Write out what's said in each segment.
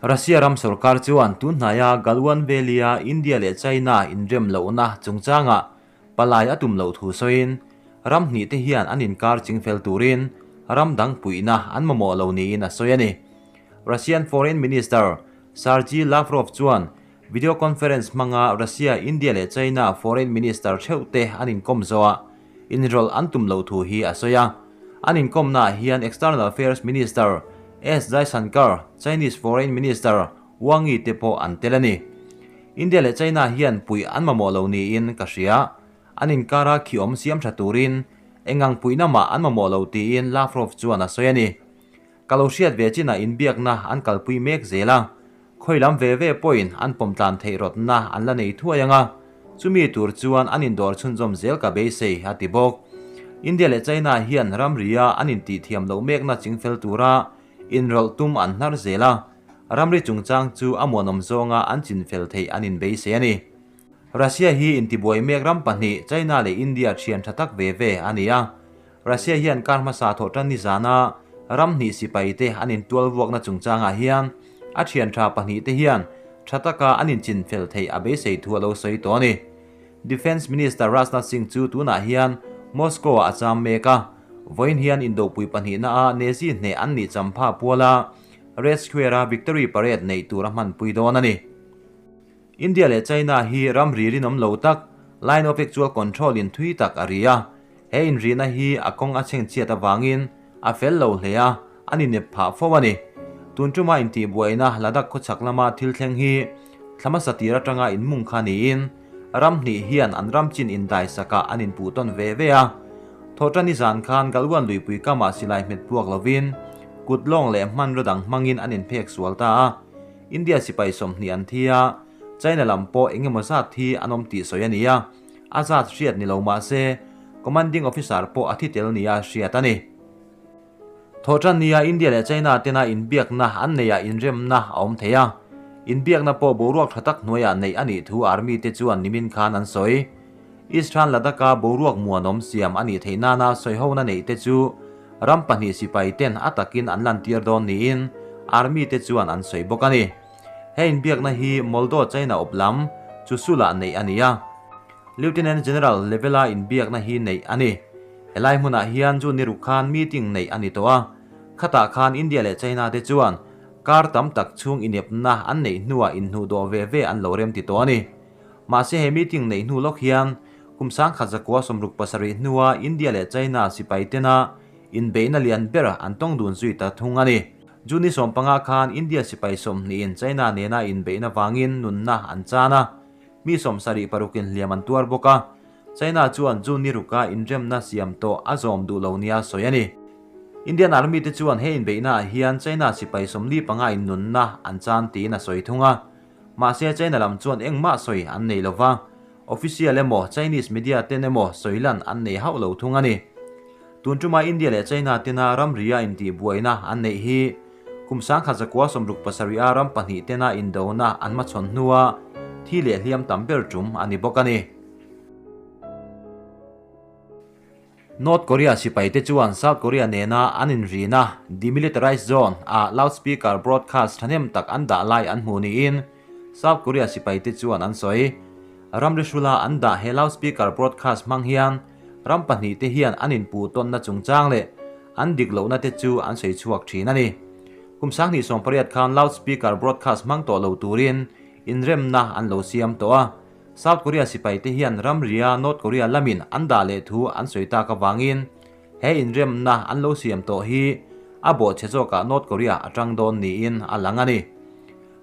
Russia ram sorkar chuan tun hnaia Galwan Valley-a India leh China inrem lohna chungchangah palai a tum loh thu sawiin, ram hnihte hian an inkar chingfel turin ram dang puihna an mamawh lo niin a sawi a ni. Russian Foreign Minister Sergei Lavrov chuan video conference hmanga Russia, India leh China Foreign Minister theuhte an inkawm zawhah inrawlh an tum loh thu hi a sawi a. An inkawmnaah hian External Affairs Minister S Jaishankar, Chinese Foreign Minister Wang Yi te pawh an tel a ni. India leh China hian puih an mamawh lo niin ka hria. An inkara khi awm siam tha turin engang puihna mah an mamawh lo tiin Lavrov chuan a sawi a ni. Ka lo hriat ve chinah inbiakna an kalpui mek zel a, khawi lam ve ve pawhin an pawm tlan theih rawtna an la nei thuai ang a, chumi tur chuan an indawr chhunzawm zel ka beisei, a ti bawk. India leh China hian ramria an intihthiam loh mekna chingfel tura inrawlh tum an hnar zel a, ramri chungchang chu a muanawm zawnga an chinfel theih an inbeisei a ni. Russia hi intibuai mek ram pahnih China leh India thian tha tak ve ve a ni a, Russia hian kar hmasa thawh tan nizana ram hnih sipai te an intual vuakna chungchangah hian a thian tha pahnih te hian tha taka an inchinfel theih a beisei thu a lo sawi tawh a ni. Defence Minister Rajnath Singh chu tunah hian Moscow ah a cham mek a, vawiin hian indopui pahnihna a Nazi hneh an nih champha puala Red Square a Victory Parade neih tur a hmanpui dawn a ni. India leh China hi ramri rinawm lo tak, line of actual control in thui tak a ri a. He inrihna hi a kawng a chhengchhiat avangin a fel lo hle a, an inep phah fo a ni. Tun tuma intihbuaina Ladakh khawchhak lama thil thleng hi thla hmasa tir atanga inmung kha niin ram hnih hian an ram chin indaisakah an inpuh tawn ve ve a. Thawhṭani zan khan Galwan luipui kamah silai hmet puak lovin kut lawng leh hmanraw dang hmangin an inphek sual ta a. India sipai 20 an thi a, China lam pawh eng emaw zat thi an awm tih sawi a ni a, a zat hriat ni lo mah se Commanding Officer pawh a thi tel nia hriat a ni. Thawhṭan nia India leh China tena inbiakna an neihah inremna a awm thei a, inbiakna pawh boruak ṭha tak hnuaiah neih a nih thu Army te chuan nimin khan an sawi. Eastern Ladakh-a boruak muanawm siam a nih theih nana sawihona neih te chu ram pahnih sipai ten a takin an lantir dawn niin Army te chuan an sawi bawk a ni. He inbiakna hi Moldo China awp lam Chushul-ah neih a ni a, Lieutenant General level-a inbiakna hi neih a ni. Helai hmunah hian June ni ruk khan meeting neih a ni tawh a, khatah khan India leh China te chuan kar tam tak chhung inepna an neih hnuah inhnuhdawh ve ve an lo remti tawh a ni. Mahse he meeting neih hnu lawk hian kum 1967 hnua India leh China sipai tena inbeihna lian ber an tawng dun zui ta thung a ni. June ni 15 khan India sipai 20 in China nena inbeihna vangin nunna an chan a, mi 76 in hliam an tuar bawk a. China chuan June ni ruka inremna siam tawh a zawm duh lo nia sawi a ni. Indian Army te chuan he inbeihnaah hian China sipai 45 in nunna an chan tiin a sawi thung a. Mahse China lam chuan engmah sawi an nei lo va, official emaw Chinese media ten emaw sawi lan an nei hauh lo thung a ni. Tun tuma India leh China tena ramria intihbuaina an neih hi kum 1967 a ram pahnih tena indona an hmachhawn hnua thi leh hliam tam ber tum a ni bawk a ni. North Korea sipaite chuan South Korea nena an inrina Demilitarized Zone ah loudspeaker broadcast thahnem tak an dah lai an hmuh niin South Korea sipaite chuan an sawi. Ramri hrula an dah he loudspeaker broadcast hmang hian ram pahnihte hian an inpuh tawnna chungchang leh an dik lohna te chu an sawi chhuak thin a ni. Kum 2018 khan loudspeaker broadcast hmang tawh lo turin inremna an lo siam tawh a. South Korea sipaite hian ramria North Korea lamin an dah leh thu an sawi tak avangin he inremna an lo siam tawh hi a bawhchhe zawkah North Korea a tang dawn niin a lang a ni.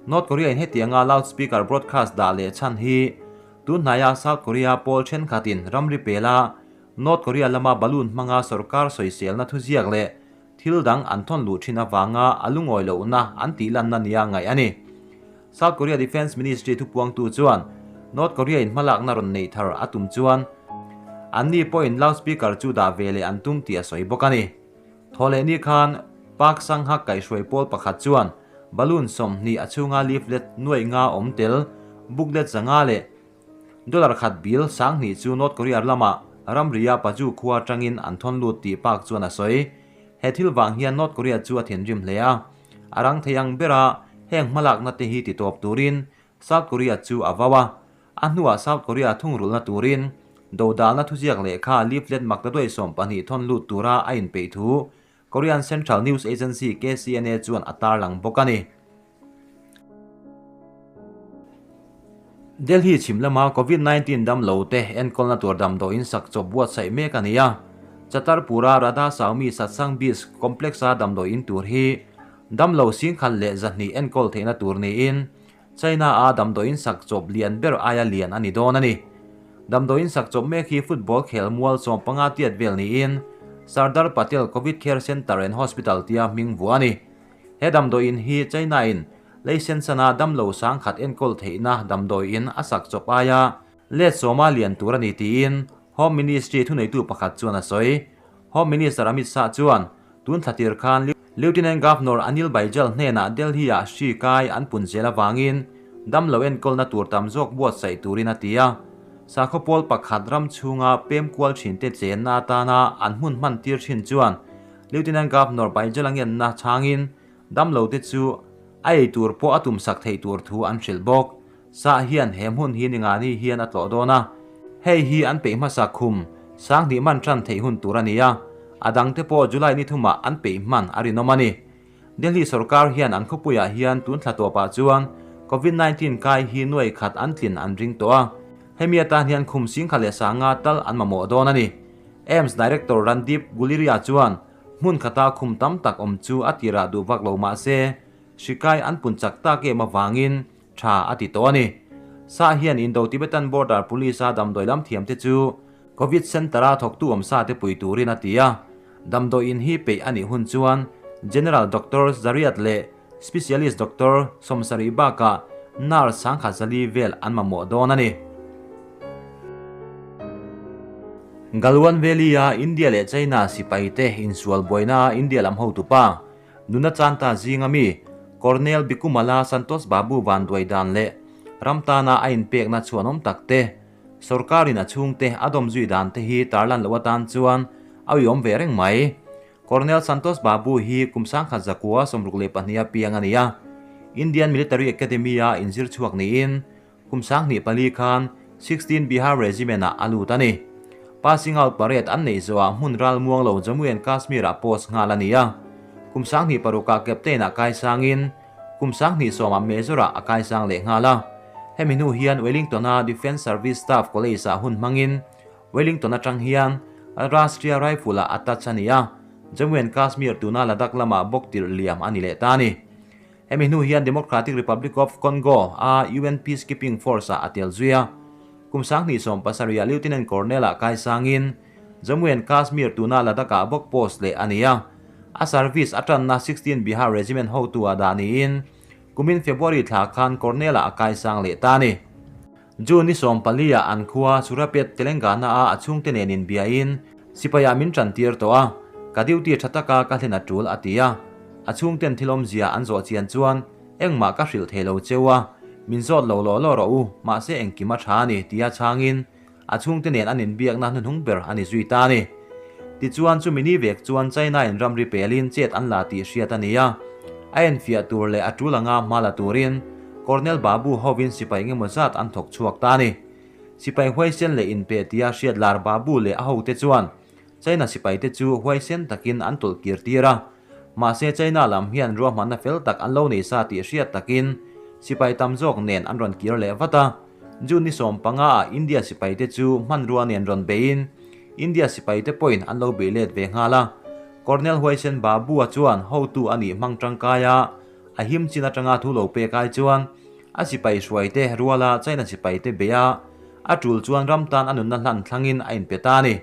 North Korea in hetianga loudspeaker broadcast dah leh chhan hi tunhnaia South Korea pawl thenkhatin ramri pela North Korea lama balloon hmanga sorkar sawiselna thuziak leh thil dang an thawn luh thin avanga a lungawi lohna an tih lanna nia ngaih a ni. South Korea Defence Ministry thupuangtu chuan North Korea in hmalakna rawn neih thar a tum chuan anni pawhin loudspeaker chu dah ve leh an tum tih a sawi bawk a ni. Thawhlehni khan Park Sang-hak kaihhruai pawl pakhat chuan balloon 20 a chhunga leaflet nuaih nga awm tel booklet 500 leh dollar khat bill 2000 chu North Korea lama ramria Paju khua atangin an thawn lut tih Park chuan a sawi. He thil vang hian North Korea chu a thinrim hle a, a rang thei ang bera Heng hmalakna te hi titawp turin South Korea chu a vau a, a hnuah South Korea thungrulhna turin dodalna thuziak lehkha leaflet maktaduai 12 thawn lut tura a inpeih thu Korean Central News Agency, KCNA, chuan a tarlang bawk a ni. Delhi chhim lama Covid 19 damlo te enkawlna tur damdawiin sak chawp buatsaih mek a ni a, Chhatarpur-a Radha Saumi Satsang Beach Complex-a damdawiin tur hi damlo 1200 enkawl theihna tur niin China-a damdawiin sak chawp lian ber aia lian a ni dawn a ni. Damdawiin sak chawp mek hi football khel mual 15 tiat vel niin Sardar Patel Covid Care Centre and Hospital tia hming vuah a ni. He damdawiin hi China-in leisensana damlo 10,000 enkawl theihna damdawiin a sak chawp aia let sawma lian tur a ni tiin Home Ministry thuneitu pakhat chuan a sawi. Home Minister Amit Shah chuan tun thla tir khan Lieutenant Governor Anil Baijal hnenah Delhi-ah hri kai an pun zel avangin damlo enkawlna tur tam zawk buatsaih turin a ti a. Sakhaw pawl pakhat ram chhunga pem kual thinte chenna atana an hmun hman tir thin chuan Lieutenant Governor Baijal a ngenna chhangin damlote chu a ei tur pawh a tumsak theih tur thu an hrilh bawk. Sah hian he hmun hi ningani hian a tlawh dawn a, hei hi an peih hmasa khum 2000 man tan theih hun tur a ni a, a dangte pawh July ni thumah an peih hman a rinawm a ni. Delhi sorkar hian an khawpuiah hian tun thla tawpah chuan Covid 19 kai hi nuai khat an tlin an ring tawh a, hemi atan hian khum 10,500 tal an mamawh dawn a ni. AIIMS Director Randeep Guleria chuan hmun khata khum tam tak awm chu a tirah duh vak lo mah se, hri kai an pun chak tak em avangin tha a ti tawh a ni. Sa hian Indo-Tibetan Border Police-a damdawi lam thiamte chu Covid Centre-a thawktu awm sa te pui turin a ti a. Damdawi in hi peih a nih hun chuan General Doctor Zariat leh Specialist Doctor 70 bakah Nurse 1040 vel an mamawh dawn a ni. Galwan Valley-a India leh China sipaite insual buaina India lam hotupa Nuna Chanta zinga mi Colonel Bikumala Santosh Babu vanduai dan leh ram tana a inpekna chhuanawm tak te, sorkarin a chhungte a dawm zui dan te hi tarlan loh atan chuan a uiawm ve reng mai. Colonel Santosh Babu hi kum 1962 a piang a ni a, Indian Military Academy-a inzir chhuak niin kum 2004 khan 16 Bihar Regiment-ah a lut a ni. Passing out parade an neih zawhah hmun ral muang lo Jammu and Kashmir-ah post nghal a ni a. Kum 2006-ah Captain-ah kaisangin kum 2010-ah Major-ah a kaisang leh nghal a. Hemi hnu hian Wellington-a Defence Service Staff College-ah hun hmangin Wellington atang hian Rashtriya Rifle-ah a touch a ni a, Jammu and Kashmir tuna Ladakh lamah bawk tirh liam a ni leh ta a ni. Hemi hnu hian Democratic Republic of Congo a UN Peacekeeping Force-ah a tel zui a. Kum 2017-ah Lieutenant Colonel-ah kaisangin Jammu and Kashmir tuna Ladakh-ah bawk post leh a ni a. A service a tanna 16 Bihar Regiment hotu-ah dah niin kumin February thla khan Colonel-ah a kaisang leh ta a ni. June ni 14-ah an khua Surapet, Telangana-a a chhungte nen inbiain sipaiah min tantir tawh a, ka duty tha taka ka hlen a tul a ti a. A chhungten thil awmzia an zawh chian chuan engmah ka hrilh thei lo cheu a, min zawt lo law law rawh u, mahse engkim a tha a ni tia chhangin a chhungte nen an inbiakna hnuhnung ber a ni zui ta a ni. Tichuan chumi ni vek chuan China-in ramri pelin chet an la tih hriat a ni a, a enfiah tur leh a tul anga hma la turin Colonel Babu hovin sipai engemaw zat an thawk chhuak ta a ni. Sipai huaisen leh inpe tia hriat lar Babu leh a hote chuan China sipaite chu huaisen takin an tawlh kir tir a, mahse China lam hian ruahmanna fel tak an lo nei sa tih hriat takin sipai tam zawk nen an rawn kir leh vat a. June ni 15 ah India sipaite chu hmanrua nen rawn beiin India sipaite pawhin an lo bei let ve nghal a. Colonel Huaisen Babu-a chuan hotu a nih hmang tangkai a, a him chin atanga thu lo pek ai chuan a sipai hruaite ruala China sipaite bei a, a tul chuan ram tan a nunna hlan thlangin a inpe ta a ni.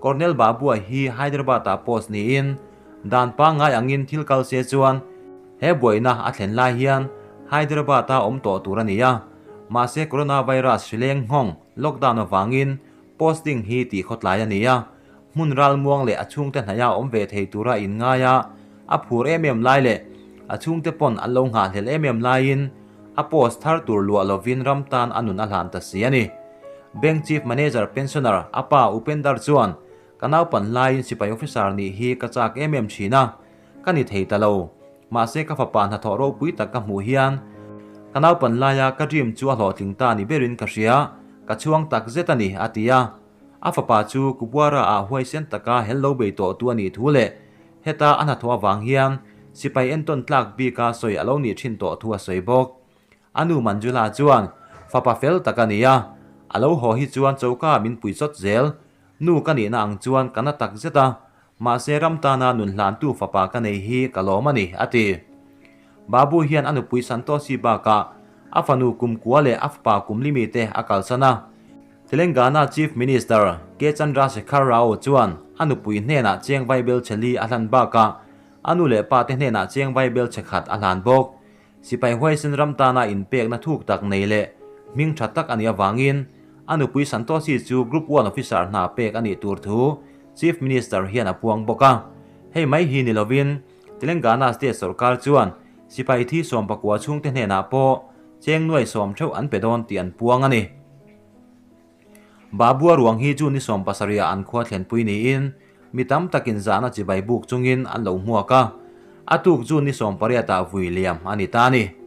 Colonel Babu-a hi Hyderabad-ah post niin dan pangngai angin thil kal se chuan he buaina a thlen lai hian Hyderabad-a awm tawh tur a ni a, mahse coronavirus hrileng nghawng lockdown avangin posting hi tih khawtlai a ni a, hmun ral muang leh a chhungte hnaia awm ve thei tura inngai a, a phur em em lai leh a chhungte pawn an lo nghahhlelh em em laiin a post thar tur luah lovin ram tan a nun a hlan ta si a ni. Bank Chief Manager Pensioner a pa Upendar chuan, Ka naupan laiin sipai officer nih hi ka chak em em thin a, ka ni thei ta lo. Mahse ka fapa hnathawh ropui tak ka hmuh hian ka naupan laia ka dream chu a hlawhtling ta ni berin ka hria, ka chhuang tak zet a ni, a ti a. A fapa chu Kupwara ah huaisen taka hel lo bei tawh tu a nih thu leh heta a hnathawh avang hian sipai entawn tlak bika sawi a lo nih thin tawh thu a sawi bawk. A nu Manjula chuan, Fapa fel tak a ni a, a lo haw hi chuan choka min pui chawt zel. Nu ka nihna ang chuan ka na tak zet a, mahse ram tana nun hlantu fapa ka nei hi ka lawm a ni, a ti. Babu hian a nupui Santoshi bakah a fanu kum kua leh a fapa kum limi te a kalsan a. Telangana Chief Minister K Chandrasekhar Rao chuan a nupui hnenah cheng vaibel chhe li a hlan bakah a nu leh pa te hnenah cheng vaibel chhe khat a hlan bawk. Sipai huaisen ram tana inpekna thuk tak nei leh hming tha tak a nih avangin a nupui Santoshi chu Group One Officer hna pek a nih tur thu Chief Minister hian a puang bawk a. Hei mai hi ni lovin Telangana State sawrkar chuan sipai thi sawmpakua chhungte hnenah pawh cheng nuai sawm theuh an pe dawn tih an puang a ni. Babua ruang hi chu ni 70 ah an khua thlenpui niin mi tam takin zahna chibai buk chungin an lo hmuak a, a tuk chu ni 18 ah vui liam a ni ta a ni.